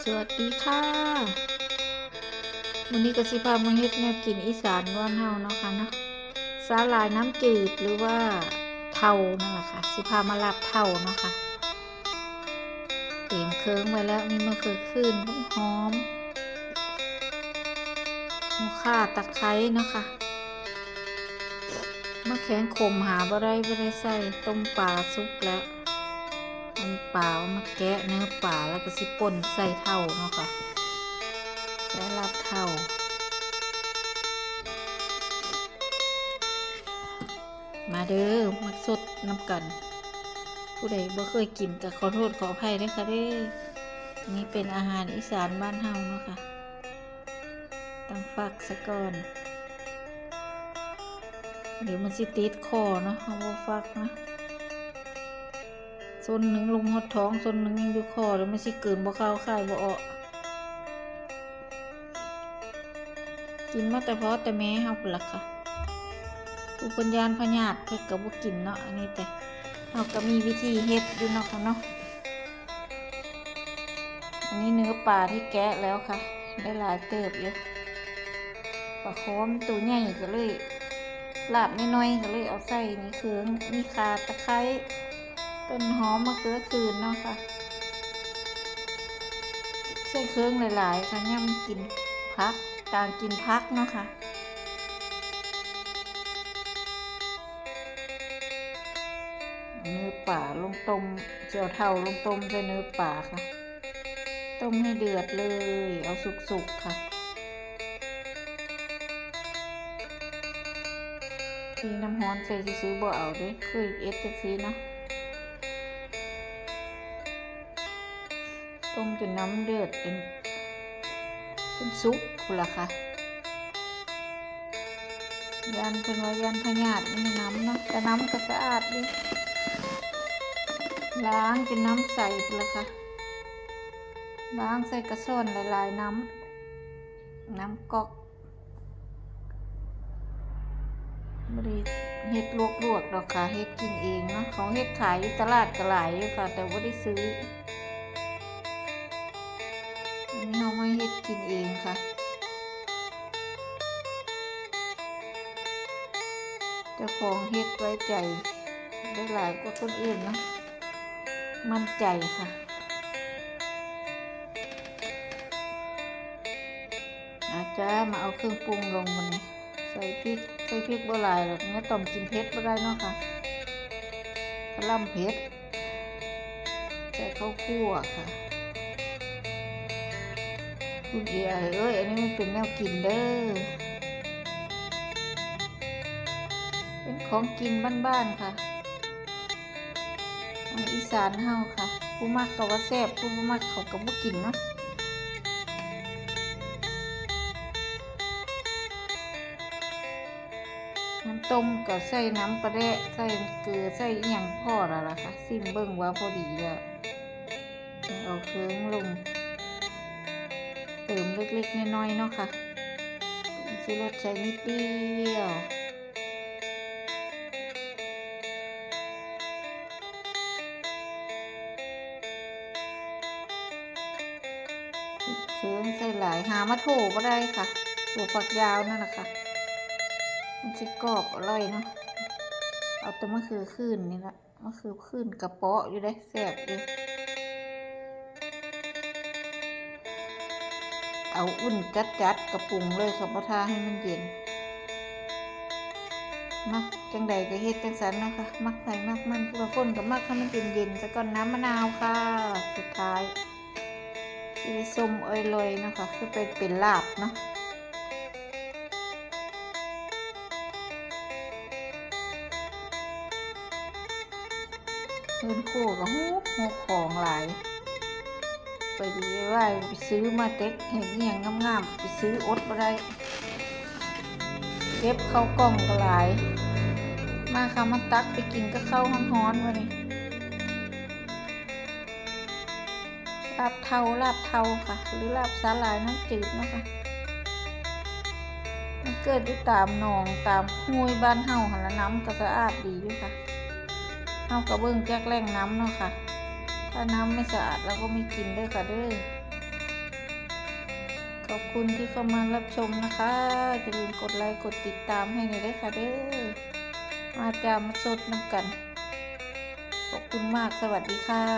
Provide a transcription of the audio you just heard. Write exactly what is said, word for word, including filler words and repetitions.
สวัสดีค่ะ มื้อนี้ก็สิพามาเฮ็ดแนวกินอีสานบ้านเฮาเนาะค่ะเนาะ สาหร่ายน้ำจืดหรือว่าเทานั่นแหละค่ะ สิพามาลาบเทาเนาะค่ะ เตรียมเครื่องไว้แล้ว มีมะเขือขื่น หอม หัวข่า ตะไคร้เนาะค่ะ มะแขงขมหาบ่ได้ บ่ได้ใส่ ต้มปลาสุกแล้ว อันปลาเอามาแกะเนื้อปลาแล้วก็สิป่นใส่เทาเนาะค่ะ ใส่ลาบเทา มาเด้อ มาสดนำกัน ผู้ใดบ่เคยกินก็ขอโทษขออภัยด้วยค่ะเด้อ นี่เป็นอาหารอีสานบ้านเฮาเนาะค่ะ ต้องฟักซะก่อน เดี๋ยวมันสิติดคอเนาะ เฮาบ่ฟักนะ ส่วนหนึ่งลงฮอดท้อง ส่วนหนึ่งยังอยู่คอ เดี๋ยวมันสิกลืนบ่เข้า คายบ่ออก กินมาแต่พ่อแต่แม่เฮาพุ้นล่ะค่ะ ผู้เพิ่นย้านพยาธิเพิ่นก็บ่กินเนาะ อันนี้แต่เฮาก็มีวิธีเฮ็ดอยู่เนาะค่ะเนาะ อันนี้เนื้อปลาที่แกะแล้วค่ะ ได้หลายเติบอยู่ ปลาคอมันตัวใหญ่ก็เลย ลาบน้อยๆก็เลยเอาใส่นี่เครื่อง มีข่า ตะไคร้ ต้นหอม มะเขือขื่นเนาะค่ะ ใส่เครื่องหลายๆค่ะ ยามกินผัก ต่างกินผักเนาะค่ะ เนื้อปลาลงต้ม สิเอาเทาลงต้มใส่เนื้อปลาค่ะ ต้มให้เดือดเลย เอาสุกๆค่ะ ที่น้ำฮ้อนใส่ซื่อๆบ่เอาเด้ เคยเฮ็ดจังซี่เนาะ ต้มจนน้ำเดือดจน จนสุกพุ้นล่ะค่ะ ย้านเพิ่นว่าย้านพยาธิมันน้ำเนาะ แต่น้ำก็สะอาดดี ล้างจนน้ำใสพุ้นล่ะค่ะ ล้างใส่กระส้อนหลายๆน้ำ น้ำก๊อก บ่ได้เฮ็ดลวกๆดอกค่ะ เฮ็ดกินเองเนาะ เขาเฮ็ดขายอยู่ตลาดก็หลายอยู่ค่ะ แต่บ่ได้ซื้อ อันนี้เฮามาเฮ็ดกินเองค่ะ เจ้าของเฮ็ดไว้ใจ ได้หลายกว่าคนอื่นเนาะ มั่นใจค่ะ อาจ้า มาเอาเครื่องปรุงลงบัดนี้ ใส่พริก ใส่พริกบ่หลายดอก น้าต่อมกินเผ็ดบ่ได้เนาะค่ะ กะหล่ำเผ็ด ใส่ข้าวคั่วค่ะ คุณเอเอ้ย อันนี้มันเป็นแนวกินเด้อ เป็นของกินบ้านๆค่ะ ของอีสานเฮาค่ะ ผู้มักก็ว่าแซ่บ ผู้บ่มักเขาก็บ่กินเนาะ น้ำต้มก็ใส่น้ำปลาแดก ใส่เกลือ ใส่อิหยังพอแล้วล่ะค่ะ ซิมเบิ่งว่าพอดีแล้ว เอาเครื่องลง เติมเล็กๆน้อยๆเนาะค่ะ ชูรสใส่นิดเดียว เครื่องใส่หลาย หามาโถบ่ได้ค่ะ ถั่วฝักยาวนั่นน่ะค่ะ มันสิกรอบอร่อยเนาะ เอาแต่มะเขือขื่นนี่ล่ะ มะเขือขื่นกะเปาะอยู่เด้ แซ่บอยู่ เอาอุ่นจัดๆ กะปรุงเลยค่ะ บ่ท่าให้มันเย็น มักจั่งใดก็เฮ็ดจั่งซั้นเนาะค่ะ มักไผมักมัน ผู้ลางคนก็มักให้มันเย็นๆ ซะก่อน น้ำมะนาวค่ะ สุดท้าย สิได้ส้มอร่อยเนาะค่ะ คือไปเป็นลาบเนาะ เฮือนครัวก็ฮก ฮกของหลาย ไปดีว่าไปซื้อมาเต็ก เห็นอิหยังงามๆ ไปซื้ออดบ่ได้ เก็บเข้ากล่องก็หลาย มาค่ะ มาตักไปกินกับข้าวฮ้อนๆ บัดนี้ ลาบเทา ลาบเทาค่ะ หรือลาบสาหร่ายน้ำจืดเนาะค่ะ มันเกิดอยู่ตามหนองตามห้วยบ้านเฮาหั่นล่ะ น้ำก็สะอาดดีอยู่ค่ะ เฮาก็เบิ่งจากแหล่งน้ำเนาะค่ะ ถ้าน้ำไม่สะอาดเราก็ไม่กินเด้อค่ะเด้อ ขอบคุณที่เข้ามารับชมนะคะ อย่าลืมกดไลค์กดติดตามให้หน่อยด้วยค่ะเด้อ มาจ้า มาสดนำกัน ขอบคุณมาก สวัสดีค่ะ